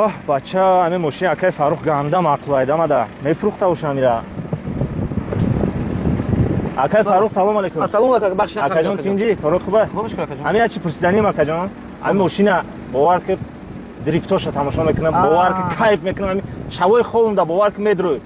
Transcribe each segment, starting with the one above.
Оҳ, бача, ҳамин мошини акаи Фаррух ганда маъқул айдамада мефурӯхта бошам ира. Акаи Фаррух, салом алейкум. Ассалому алайкум, бахшиш. Акаҷон, тинҷӣ, корот хуба? Ҳамин як чи пурсиданим, акаҷон. Ҳамин мошина, бовар ки, дрифтоша тамошо мекунам, бовар ки, кайф мекунам. Ҳамин шавои хобумда, бовар ки, медрӯй.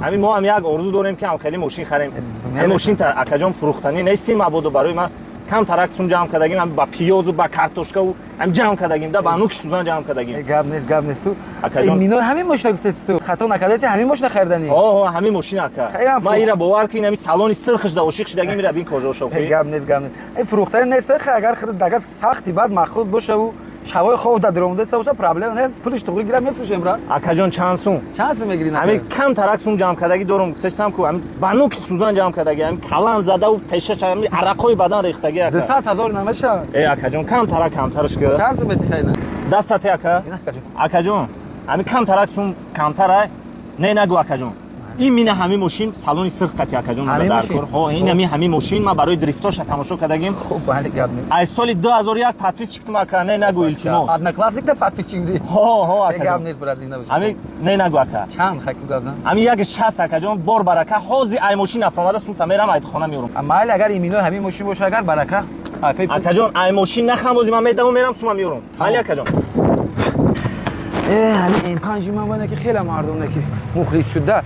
Ҳамин мо ҳам як орзу дорем, ки ҳам хеле мошин харем. Ҳамин мошин, акаҷон, фурӯхтанӣ нестим? Мабодо барои ман кам тарак сум ҷамъ кардагим, ҳам ба пиёзу ба картошкаву ҳам ҷамъ кардагим да, ба нуки сӯзан ҷамъ кардагим. Гап нест, гап нест. Акаҷон. Мино ҳамин мошина гуфтест, ту хато накардаси, ҳамин мошина хариданӣ? О, ҳамин мошин, ака. Ман ира, бовар ки, ин салони сирхш да ошиқ шидагим, ира бин кожошо. Гап нест, гап нест. Фурӯхтани нест. Агар агар сахти баъд махлут бошаву шавои хоб да диромуда боша, проблема не, пулиш туғри гирам, мефурӯшем ра. Акаҷон, чанд сум? Чанд сум мегирӣ? Ҳамин кам тарак сум ҷамъ кардагӣ дорум, гуфтастам ку, ҳамин ба нуки сӯзан ҷамъ кардагӣ, ҳамин калан задаву теша, ҳамин арақҳои бадан рехтагӣ, ака. 200 000 намешавад? Э, акаҷон, кам тарак камтараш ки. Чанд сум мети, хайна? Дастате, ака. Акаҷон, ҳамин кам тарак сум камтара не, нагу, акаҷон. Ин мина ҳамин мошин, салони сирх қати, акаҷон, дар кор. Ҳо, ин ҳами ҳамин мошин ман барои дрифтоша тамошо кардагим. Хуб, бале, гап нест. Аз соли 2001 подписчик тум, ака, не нагу, илтимос. Одноклассник та подписчик ди? Ҳо, ҳо, ака. Гап нест, брат, зинда бош. Ҳамин не нагу, ака. Чанд, хаку, гап зан. Ҳамин як шаст, акаҷон, бор барака. Ҳози ай мошин афромада, сумта мерам, ай хона меорам. Майли, агар имино ҳамин мошин боша, агар барака. Акаҷон, ай мошин нахам, бози ман медаму мерам, сума меорам. Майли, акаҷон. Ҳамин М5 ман бояд ки хеле мардум ки мухлис шуда,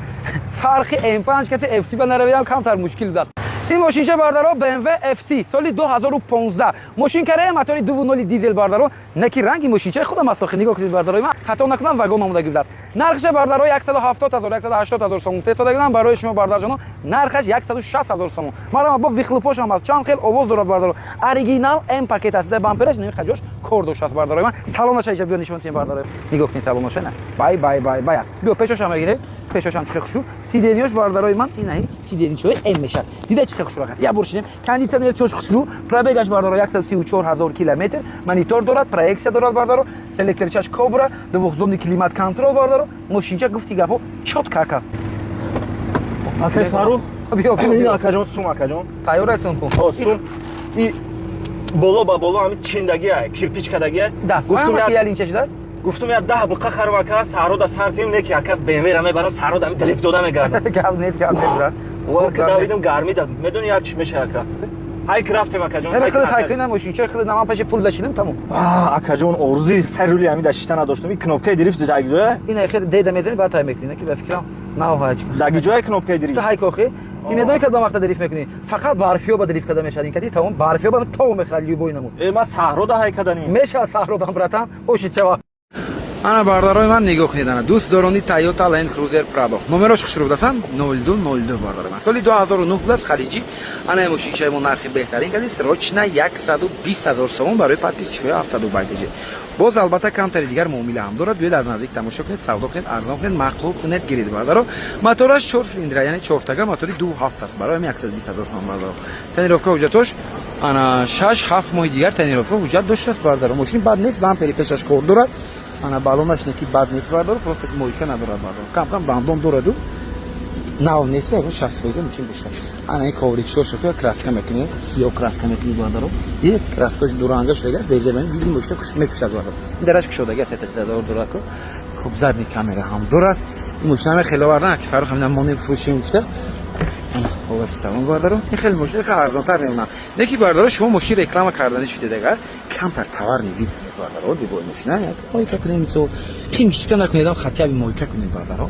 фарқи М5 кати FC ба наравиам камтар мушкил будааст. Ин мошинча, бардаро, BMW FC соли 2015 мошин карая, мотори 2.0 дизел, бардаро. Неки ранги мошинчаи худам аст. Охи, нигоҳ кунед, бардаро, ман хато накунам, вагон омодаги будааст. Нархша, бардаро, 170 ҳазор, 180 ҳазор сомон гуфта барои шумо, бардарҷоно, нархаш 160 ҳазор сомон. Марама бо выхлоп ошам аст, чанд хел овоз дорад, бардаро. Оригинал М пакет аст, бампераш неми хаҷош кор доштааст, бардаро. Ман салонаша иҷа биё нишон тием, бардаро. Нигоҳ кунед салонаша, на бай бай бай бай аст. Биё, пешошам мегиред, пешошам чихе хушрӯ. Сиденья ш, бардарои ман, инаи сиденья чои М мешавад. Дида, чихе хушрӯ аст. Як бор шинем, кондитсионер чош хушрӯ. Пробег аш, бардаро, 134 ҳазор километр. Монитор дорад, проекция дорад, бардаро, селекторчаш кобра, двухзонный климат контроль, бардаро. Мошинча, гуфти гапо, чётко аст. Акай Фаррух. Биё, биё. Акаҷон, сум, акаҷон. Тайёр ҳастон кун. О, сум и боло ба боло ҳамин чиндагия, кирпич кардагия. Даст ялинча шудааст. Гуфтум, я 10 буқа харам, ака, саҳрода сар тим неки, ака, БМВ-ра мебарам, саҳрода ҳамин дрифт дода мегардам. Гап нест, гап нест, брат. Давидам, гармида, медони, як чи меша, ака. Ҳай, ки рафтем, акаҷон. Не, хеле тай кунам мошинча, хеле наман пеши пул дашинам, тамом. Акаҷон, орзуи сари рули ҳамин дашита надоштам. Ин кнопкаи дрифт даги ҷоя? Ина хеле деда мезани, баъд тай мекунӣ, ки ба фикрам нав ҳач. Даги ҷоя кнопкаи дрифт? Ту ҳай кохи. Ин медони, кадом вақта дрифт мекунӣ? Фақат барфиё ба дрифт карда мешавад. Ин кади тамом, барфиё ба то мехӯрад, любой намуд. Э, ман саҳрода ҳай каданӣ. Мешавад саҳродам, братан, оши чава. Ана, бардарои ман, нигоҳ кунед, ана, дӯстдорони Toyota Land Cruiser Prado, номерош хушрӯ будасан, 0202, бардарои ман, соли 2009 будааст, халиҷӣ. Ана мошинчаи мо нархи беҳтарин кардем, срочно 120 ҳазор сомон барои подписчик ҳои 72 байдеҷи. Боз, албатта, камтари дигар муомила ҳам дорад. Биёед, аз наздик тамошо кунед, савдо кунед, арзон кунед, маъқул кунед, гиред, бардаро. Мотораш чор цилиндра, яъне чортага, мотори 2.7 аст. Барои ҳамин 120 ҳазор сомон, бардаро. Тонировка ҳуҷҷатош ана 6-7 моҳи дигар тонировка ҳуҷҷат доштааст, бардаро. Мошин бад нест, бампери пешаш кор дорад. Ана балонаш неки бад нест, бардор, просто мойка надорад, бардор, кам кам дандон дораду нав нест, ягон 60% мумкин бошад. Ана ин коврик шошо ки краска мекунӣ, сиёҳ краска мекунӣ, бардаро. Дид, краскаш дуранга шудагааст, безебани диди, мошина мекушад, бардаро. Ин дараш кушодаги аст, задор дорад. Хуб, задний камера ҳам дорад. Ин мошина ҳаме хеле овардан, ки Фаррух ҳамина монем, фурӯшем гуфта. Ҳолати салон, бардаро, ин хеле мошина хеле арзонтар мемонад. Неки, бардаро, шумо мошин реклама кардани шудед, агар камтар товарный вид кунед, бардаро, любой мошина як мойка кунед, мисол, химчистка накунедам, хотя бы мойка кунед, бардаро.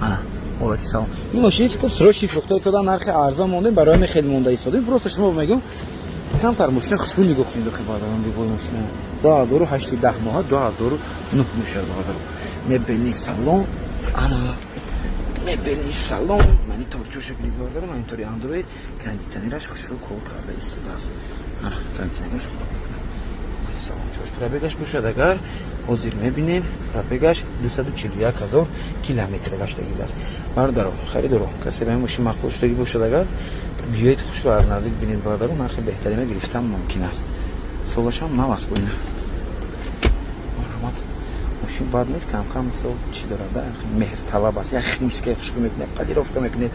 Ана ҳолати салон ин мошини фикр срочный фурӯхта истода, нархи арзон мондем, барои ҳамин хеле монда истодем. Просто шумо мегӯм, камтар мошина хушрӯ нигоҳ кунед, охи, бародарон. Любой мошина 2008, 10 моҳа, 2009 мешавад, бародаро. Мебельный салон, ана мебельный салон, монитор чоша кунед, бародаро, монитори Андроид, кондитсионераш хушрӯ кор карда истодааст. Ана кондитсионераш хуб мекунад. Салон чош, пробег аш бошад, агар ҳозир мебинем, пробег аш 241 ҳазор километр гаштагӣ будааст, бародаро. Харидоро, касе ба ин мошин маъқул шудагӣ бошад, агар биёед, хушро аз наздик бинед, бародаро, нархи беҳтарина гирифтан мумкин аст. Солашам нав аст бо ина. Марҳамат, мошин бад нест, камкам, мисол, чӣ дорад, меҳрталаб аст. Як химчистка хушку мекунед, полировка мекунед,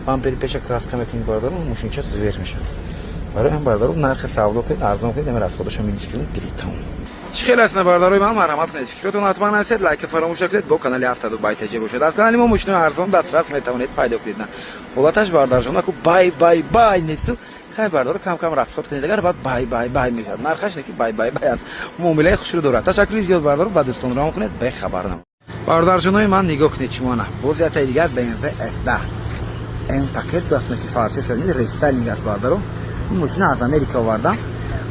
бампери пеша краска мекунед, бародаро, мошинча зверь мешавад. Барои ҳам, бародаро, нархи савдо кунед, арзон кунед, ами расход аша минус кунед, гиред, тамом. Чӣ хел аст, бародарои ман? Марҳамат кунед, фикротон ҳатман нависед, лайка фаромӯш накунед. Бо канали Ҳафтаду Байтаҷе бошед. Аз канали мо мошинои арзон дастрас метавонед пайдо кунед. На ҳолаташ, бародарҷон, аку бай бай бай несту. Хай, бардор, кам кам расход кунед, агар баъд бай бай бай мешавад. Нархаш не ки бай бай бай аст, муомилаи хушрӯ дорад. Ташаккури зиёд, бардор, ба дӯстон равон кунед, бехабар нам. Бародарҷонои ман, нигоҳ кунед чимона. Боз яктаи дигар BMW F10 М пакет даст, ки фарча шуд, рестайлинг аст, бардаро. Ин мошина аз Америка овардам,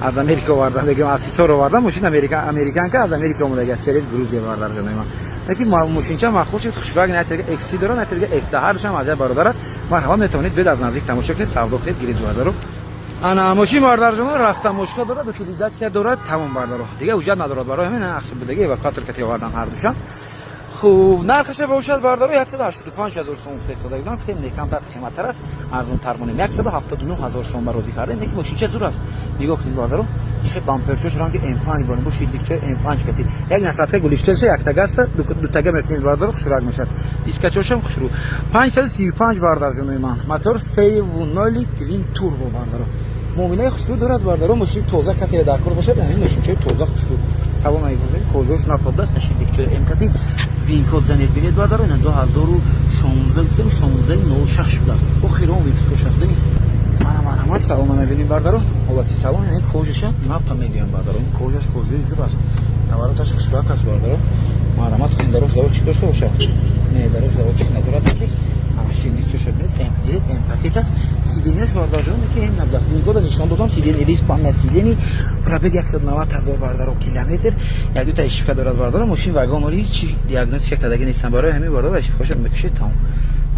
аз Америка овардам, бегем, аз Ҳисор овардам. Мошин американка, аз Америка омадаги аст через Грузия, бародарҷонои ман. Лекин мошинча махлут шуд, хушбак. На тега FC дора, на тега F10, ҳардушам аз як бародар аст. Марҳамат, метавонед биёд, аз наздик тамошо кунед, савдо кунед, гиред, бардаро. Ана мошин, бародарҷоно, растаможка дорад, утилизация дорад, тамом, бардаро. Дига ҳуҷҷат надорад, барои ҳамин ахши будаги эвакуатор кати овардан ҳардушам. Хуб, нархаша бошад, бардаро, 185 ҳазор сом гуфта истода будам. Гуфтем, не, камтар қиматтар аст, арзонтар монем. 179 ҳазор сом ба розӣ кардем. Лекин мошинча зур аст. Нигоҳ кунед, бардаро, чӣ бамперчош ранги М5 бо шиддикчои М5 кати. Як насадка гулиштелша яктагаста, дутага мекунед, бардаро, хушрак мешавад. Дискачошам хушрӯ. 535, бардарҷонои ман, мотор 3,0 twin turbo, бардаро, муомилаи хушрӯ дорад, бардаро. Мошини тоза, касе дар кор бошад, ҳамин мошинчаи тоза, хушрӯ. Салон кожош наподааст, шиддикчои М кати. VIN-код занед, бинед, бардаро. Ина 2016 гуфтем, 16.06 будааст, охирон выпускош аст. Мана, марҳамат, салона мебинем, бардаро. Ҳолати салон, ин кожаша напа мегӯям, бардаро. Ин кожаш кожаи зур аст, навороташ хушрак аст, бардаро. Марҳамат кунед. Дарош заводчик дошта бошад? Не, дарош заводчик надорад. Ки шиддикчоша бинед, М дидед, М пакет аст. Сиденьяш, бардарҷон, ки М набудааст. VIN-кода нишон додам. Сиденье лифт, память сидений, пробег 190 ҳазор, бардаро, километр. Як дута ошибка дорад, бардаро. Мошин вагон оли чи диагностика кардаги нестам, барои ҳамин, бардаро, ошибкаша мекушед, тамом.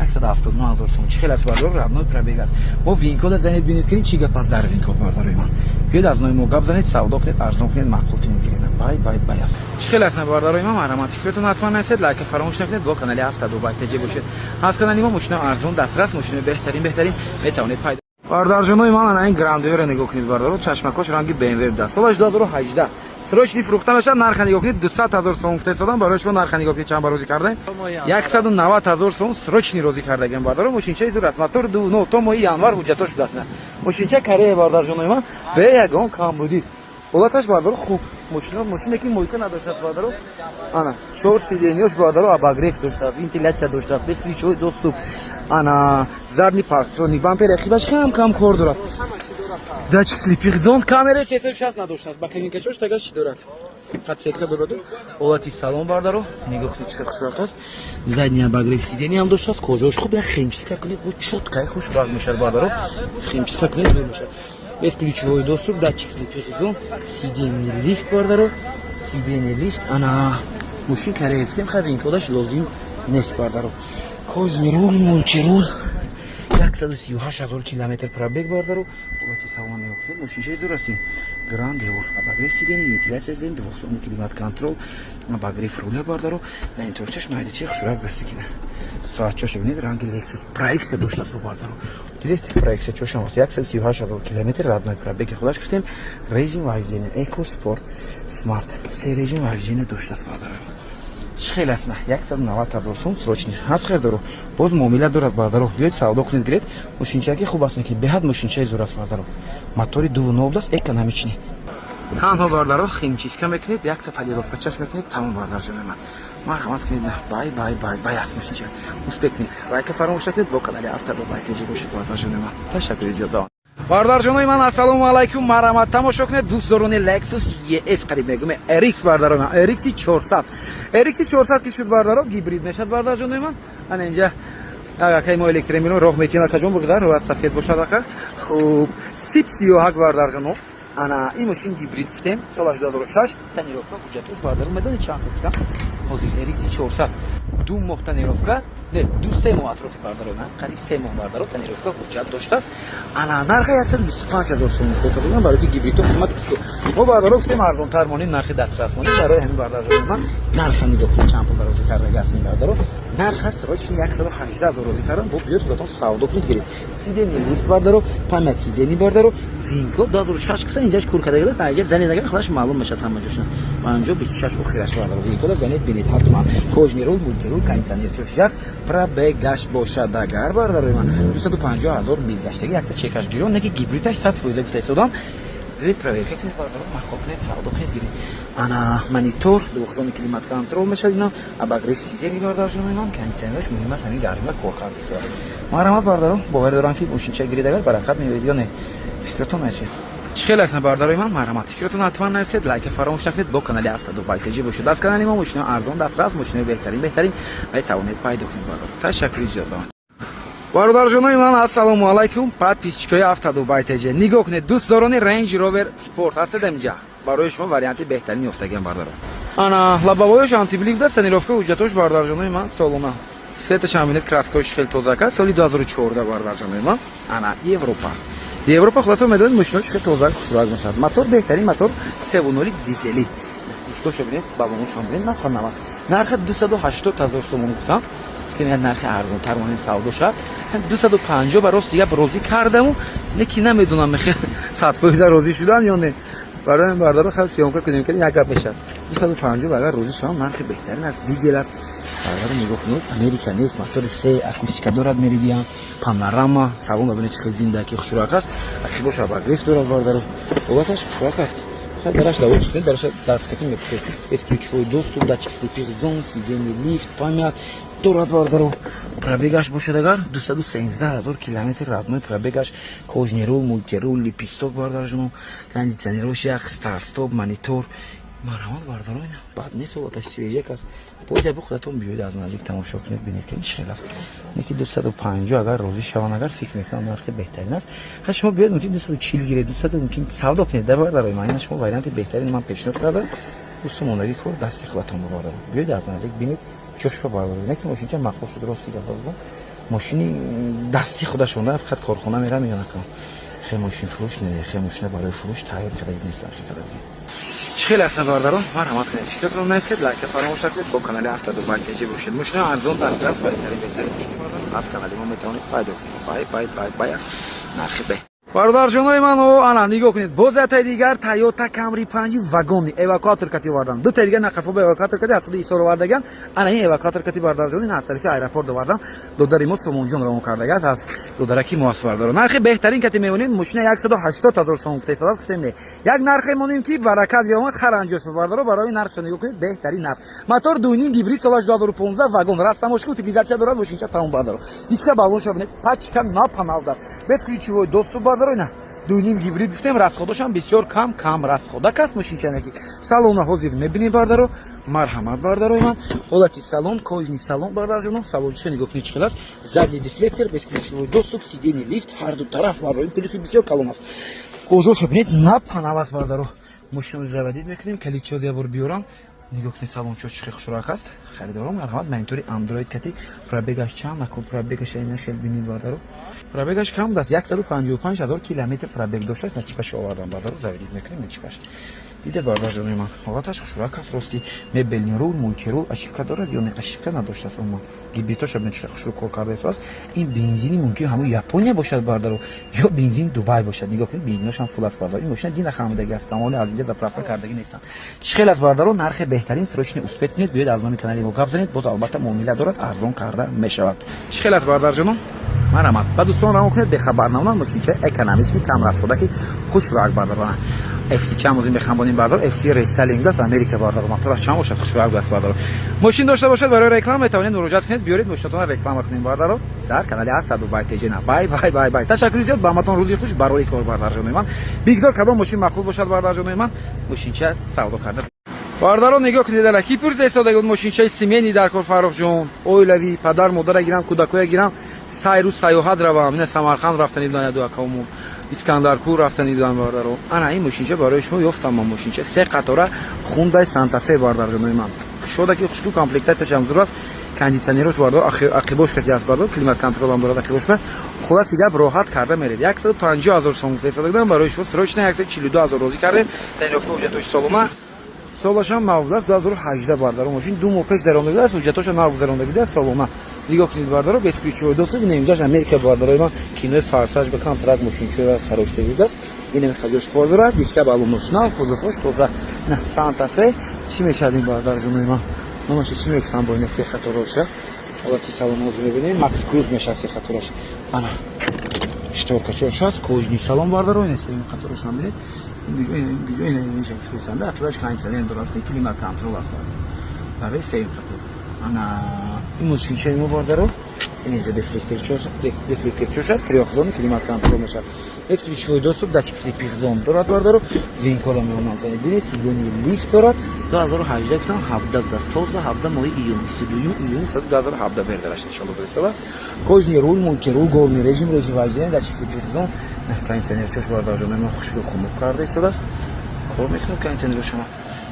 179 ҳазор сом. Чӣ хел аст, бардаро? Родной пробег аст. Бо VIN-кода занед, бинед, кунед, чӣ гап аст дар VIN-код. Бардарои ман, биёед, аз нои мо гап занед, савдо кунед, арзон кунед, маъқул кунед, гиред. Бай бай бай аст. Чӣ хел аст, бардарои ман? Марҳамат, фикротон ҳатман нависед, лайка фаромӯш накунед. Бо канали Ҳафтаду Байтаҷе бошед. Аз канали мо мошинои арзон дастрас, мошинои беҳтарин, беҳтарин метавонед пайдо. Бардарҷонои ман, ана ин Грандеоро нигоҳ кунед, бардаро. Чашмакош ранги БМВ даст. Солаш 2018, срочный фурӯхта мешавад. Нарха нигоҳ кунед, 200 ҳазор сом гуфта истодам барои шумо. Нарха нигоҳ кунед, чанд ба розӣ кардаем? 190 ҳазор сом срочный розӣ кардагем, бардаро. Мошинчаи зур аст, мотор 2,0, то моҳи январ ҳуҷҷатҳо шудааст. Мошинча Корея, бардарҷонои ман, бе ягон камбудӣ. Ҳолаташ, бардаро, хуб. Мошина, мошине ки мойка надоштааст, бардаро. Ана чор сиденьёш, бардаро, обогрев доштааст, вентиляция доштааст, бесключевой доступ, ана задний парктроник, бампер ақибаш кам кам кор дорад, датчик слепых зон, камера 360 надоштааст, боковинкачош тагаш чӣ дорад, подсветка дорад. Ҳолати салон, бардаро, нигоҳ кунед, чӣ хушрак аст. Задний обогрев сиденье ҳам доштааст, кожаош хуб. Як химчистка кунед, бо чёткай хушрак мешавад, бардаро. Химчистка кунед, зур мешавад. Бесключевой доступ, датчик слепых зон, сиденье лифт, бардаро, сиденье лифт. Ана мошин Корея фтем, хай, VIN-кодаш лозим нест, бардаро. Кожаный руль, мультируль, 138 ҳазор километр пробег, бардаро. Ҳолати салон нигоҳ кунед, мошинчаи зур аст. Грандеор, обогрев сиденье, вентиляция сиденье, двухзонный климат контроль, обогрев руля, бардаро. На ин торчаш майдачи хушрак дастикина. Соатчоша бинед, ранги Лексус, проекция доштааст, бардаро, дидед, проекция чошам аст. 138 ҳазор километр родной пробеги худаш гуфтем. Режим вождения эко, спорт, смарт, се режим вождения доштааст, бардаро. Чӣ хел аст? На 190 ҳазор сом срочный ҳаст, хердоро, боз муомила дорад, бардаро. Биёед, савдо кунед, гиред. Мошинчаки хуб аст, ки беҳад мошинчаи зур аст, бардаро. Мотори 2,0 аст, экономичный. Танҳо, бардаро, химчистка мекунед, якта полировка чаш мекунед, тамом. Бардарҷони ман, марҳамат кунед. На бай бай бай бай аст мошинча. Успеть кунед, лайка фаромӯш накунед. Бо канали Автодо Байтеҷи бошед, бардарҷони ман. Ташаккури зиёд. Бародарҷонои ман, ассалому алайкум. Марҳамат, тамошо кунед, дӯстдорони Lexus ES, қариб мегӯм RX, бардаро, RX 400, RX 400 ки шуд, бардаро, гибрид мешавад, бародарҷонои ман. Ана инҷа акай мо электромиро роҳ метиҳем. Акаҷон, бигзар, роҳат сафед бошад, ака. Хуб, сип сиёҳак, бародарҷоно. Ана ин мошин гибрид гуфтем, солаш 2006, тонировка, ҳуҷҷатош, бардаро, медонед чанд гуфтам? Ҳозир RX 400 2 моҳ тонировка, не, 2-3 моҳ атрофи, бардаро, қариб 3 моҳ, бардаро, тонировка, ҳуҷҷат доштааст. Ана нарха 125 ҳазор сом гуфта, барои ки гибридто қимат аст. Мо, бардаро, гуфтем, арзонтар монем, нархи дастрас монем. Барои ҳамин, бардарҷони ман, нарха нигоҳ кунед, чанд пул розӣ кардаги ҳастем, бардаро. Нарх аст рочни 118 ҳазор розӣ кардам. Бо биёд, худатон савдо кунед, гиред. Сиденье лифт, бардаро, память сидений, бардаро. VIN-код 2006 киса, инҷаш кур кардаги аст. Инҷа занед, агар худаш маълум мешавад ҳама ҷоша. 50 26 охираш, бардаро. VIN-кода занед, бинед ҳатман. Кожаный руль, мультируль, кондиционер чош як, пробегаш бошад агар, бардарои ман, 250 ҳазор мил гаштаги, якта чекаш гирён, неки гибридаш 100% гуфта истодам. Биёед, проверка кунед, бародаро, маъқул кунед, савдо кунед, гиред. Ана монитор, двухзонный климат контроль мешавад, инам обогрев сидений, бародарҷонои ман, кондитсионераш. Муҳимаш ҳамин гармима кор кардааст. Марҳамат, бародаро, боварӣ дорам, ки мошинча гиред, агар баракат меояд ё не, фикратон нависед. Чӣ хел ҳастанд, бародарои ман? Марҳамат, фикратон ҳатман нависед, лайка фаромӯш накунед, бо канали Авто Дубай ТЖ бошед. Аз канали мо мошинои арзон, дастрас, мошинои беҳтарин, беҳтарин метавонед пайдо кунед, бародар. Ташаккури зиёд ба ман. Бародарҷонои ман, ассалому алайкум, подписчикои Авто Дубай ТЖ. Нигоҳ кунед, дӯстдорони Range Rover Sport ҳастед, инҷа барои шумо варианти беҳтарин ёфтагиам, бародаро. Ана лобовоёш антиблик да, тонировка, ҳуҷҷатош, бародарҷонои ман, солона. Сеташам бинед, краскош хеле тоза аст. Соли 2014, бародарҷонои ман. Ана Европа аст. Европа, худатон медонед, мошинош хеле тоза, хушрак мешавад. Мотор беҳтарин мотор, 3,0 дизелӣ. Дискошо бинед, баллоношо бинед, на нав аст. Нархи 280 ҳазор сомон гуфтам. Гуфтем, як нархи арзонтар монем, савдо шавад. 250 ба рост дигар розӣ кардаму, лекин намедонам, мехел 100% розӣ шудан ё не. Барои ин, бародаро, хеле съёмка кунем, ки як гап мешавад. 250 агар розӣ шавам, нархи беҳтарин аст, дизел аст. Бародаро, нигоҳ кунед, Америка нест, мотори се, акустика дорад, Меридиан, панорама, салон бинед, чӣ хел зиндаки хушрак аст. Ақибош обогрев дорад, бародаро. Ҳолаташ хушрак аст. Дараш даво чӣ, дараш дасткати мепушед. Бесключевой доступ, датчик слепых зон, сиденье лифт, память дорад, бародаро. Пробегаш бошад агар 213 ҳазор километр родной пробегаш, кожаный руль, мультируль, лепесток, бародарҷоно, кондитсионерош як, старт-стоп, монитор. Марҳамат, бародаро, ина бад нест, ҳолаташ свежак аст. Боз яби худатон биёед, аз наздик тамошо кунед, бинед, ки чӣ хел аст. Неки 250 агар розӣ шаванд, агар фикр мекунам, нархи беҳтарин аст. Ха, шумо биёед, мумкин 240 гиред, 200 мумкин савдо кунед, да, бародарои ман. Ина шумо варианти беҳтарин ман пешниҳод кардам. Усумондагӣ кор дасти худатон, бародаро. Биёед, аз наздик бинед, ҷошба, бародаро. Неки мошинча мақбул шуд, рости гап бигӯям. Мошини дасти худашон, фақат корхона мерам ё накунам. Хе мошин фурӯш не, хе мошина барои фурӯш тайёр кардаги нестам, хе кардаги. Чӣ хеле ҳастанд, бародарон? Марҳамат кунед, фикратонро нависед, лайка фаромӯш накунед, бо канали Авто Дубай ТЖ бошед. Мошина арзон, дастрас, беҳтарин, беҳтарин мошини, бародарон, аз канали мо метавонед пайдо кунед. Бай, бай, бай, бай, аст нархи бе. Бародарҷонои ман, о ана нигоҳ кунед, боз ятаи дигар Тойота Камри панҷи вагонный, эвакуатор кати овардам. Ду таи дигар нақафоба эвакуатор кати аз худи Исор овардаган. Ана ин эвакуатор кати, бародарҷони, аз тарафи аэропорт овардам. Додари мо Сомонҷон равон кардагааст, аз додараки мо аст, бародаро. Нархи беҳтарин кати мемонем. Мошина 180 ҳазор сом гуфта истодааст, гуфтем не. Як нархе монем, ки баракат ёма харанҷош, бародаро, барои нархша нигоҳ кунед, беҳтарин нарх. Мотор 2,5 гибрид, солаш 2015, вагон, растаможка, утилизация дорад, мошинча тамом, бародаро. Диска баллонша бинед, пачка напанавдаст. Бесключевой доступ, бародаро, ина 2,5 гибрид гуфтем, расходошам бисёр кам, кам расходак аст мошинчанаки. Салона ҳозир мебинем, бардаро. Марҳамат, бардарои ман, ҳолати салон, кожаный салон, бардарҷоно, салончиша нигоҳ кунед, чӣ хел аст. Задний дефлектор, бесключевой доступ, сиденье лифт ҳар ду тараф, бардаро, ин плюси бисёр калон аст. Кожоша бинед, напанав аст, бардаро. Мошинаро заводить мекунем, калидчиҳо я бор биёрам. Нигоҳ кунед, салончиҳо чӣ хел хушрак аст. Харидорон, марҳамат, монитори Андроид кати. Пробегаш чанд наку? Пробегаш ина хел бинед, бардаро, пробегаш кам даст, 155 ҳазор километр пробег доштааст. Начипаш овардам, бардаро, заводить мекунем, начипаш диде, бардарҷони ман, ҳолаташ хушрак аст, рости. Мебельный руль, мультируль, ошибка дорад ё не? Ошибка надоштааст умуман. Гибридоша бинед, чӣ хушрӯ кор кардааст. Ин бензини мумкин ҳамун Япония бошад, бардаро, ё бензини Дубай бошад. Нигоҳ кунед, бензиношам фул аст, бардаро. Ин мошина дина хамидаги аст, тамоми аз инҷа заправка кардаги нестанд. Чӣ хел аст, бардаро? Нархи беҳтарин, срочно успеть кунед, биёед, аз номи канали мо гап занед, боз албатта муомила дорад, арзон карда мешавад. Чӣ хел аст, бардарҷонон? Марҳамат, ба дӯстон равон кунед, бехабар намонанд. Мошинча экономический, кам расходаки, хушрак, бардаро. FC чанд бозин бехамбоним, бардор? FC рестайлинг аст, Америка, бардор. Мотораш чанд бошад? Хушрак аст, бардор. Мошин дошта бошад, барои реклама метавонед муроҷиат кунед, биёред, мошинатонро реклама кунем, бардаро, дар канали Авто Дубай ТЖ. На, бай, бай, бай, бай. Ташаккури зиёд, ба ҳаматон рӯзи хуш, барои кор, бардарҷонои ман. Бигзор кадом мошин маъқул бошад, бардарҷонои ман, мошинча савдо карда. Бародарон, нигоҳ кунед, ара ки пурса истодаги буд: мошинчаи семейный дар кор, Фаррухҷон, оилавӣ, падар модара гирам, кӯдакоя гирам, сайру сайёҳат равам. Ина Самарқанд рафтани будан, яду акаумон Искандаркӯ рафтани будан, бародаро. Ана ин мошинча барои шумо ёфтам ман, мошинча се қатора Хундай Сантафе, бародарҷонои ман. Шода ки хушку, комплектатсияшам зур аст, кондитсионерош, бардор, ақибош кати аст, бардор, климат контролам дорад ақибошба. Хулоси гап, роҳат карда меред. 150 ҳазор сом гуфта барои шумо, срочно 142 ҳазор розӣ кардем. Тонировка, ҳуҷҷатош солома, солашам нав будааст, 2018, бардаро. Мошин 2 моҳ пеш даромада будааст, ҳуҷҷатоша нав гузаронда будааст, солона. Нигоҳ кунед, бардаро, бесключевой доступ, инамҷаш Америка, бардарои ман, кинои Форсаж ба камтарак мошинчоя хароштаги будааст. Инам хаҷош кор дорад, диска баллонош нав, кузовош тоза. На Санта-Фе чӣ мешавад ин, бардарҷонои ман? Номаша чӣ мегуфтам бо ина се қатороша? Ҳолати салон ҳозир мебинем, Макс Круз мешавад се қатораш. Ана шторкачош ҳаст, кожаный салон, бардаро, ина сеюм қаторошам бинед. Ин ақибаш кондиционер дорад, климат контроль аст барои сеюм қатор. Ана ин мошинчаи мо, бардаро, инҷа дефлекторчош аст, трёхзонный климат контроль мешавад, бесключевой доступ, датчик слепых зон дорад, бардаро. Вин-код а меонам занед, бинед, сиденье лифт дорад. 2018 гуфтам, 17 будааст, тоза 17, моҳи июн, 22 июн 2017 бердараш, иншалло, дурустааст. Кожаный руль, мультируль, горный режим, режим вождения, датчик слепых зон, кондиционер чош, бардарҷон, ман хушрӯ хунук карда истодааст, кор мекунад кондиционер шама.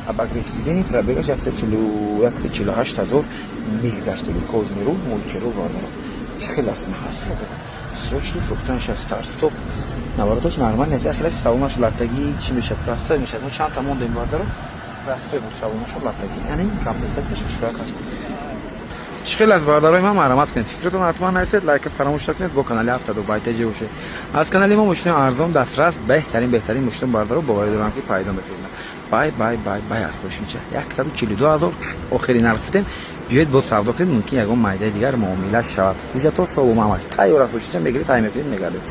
Обогрев сидений, пробег аш 148 ҳазор мил гаштаги. Кожаный руль, мультируль, бардаро, чӣ хел аст? Ҳаст, срочный фурӯхтанаш аст, старт стоп, наворотош нормал нест. Ахилаш салонаш латтагӣ чӣ мешавад, простой мешавад. Мо чанд та мондем, бардаро, простой буд салонашо, латтагӣ. Яъне комплектация ш хушрак аст. Чӣ хел аст, бародарои ман? Марҳамат кунед, фикратон ҳатман нависед, лайка фаромӯш накунед, бо канали ҳафтаду байтаҷе бошед. Аз канали мо мошинои арзон, дастрас, беҳтарин, беҳтарин мошино, бардаро, боварӣ дорам, ки пайдо мекунед. Бай, бай, бай, бай аст мошинча. 142 ҳазор охири нарх гуфтем. Биёед, бо савдо кунед, мумкин ягон майдаи дигар муомила шавад. Ҳуҷҷатҳо солум, ҳамаш тайёр аст. Мошинча мегиред, тай мекунед, мегардед.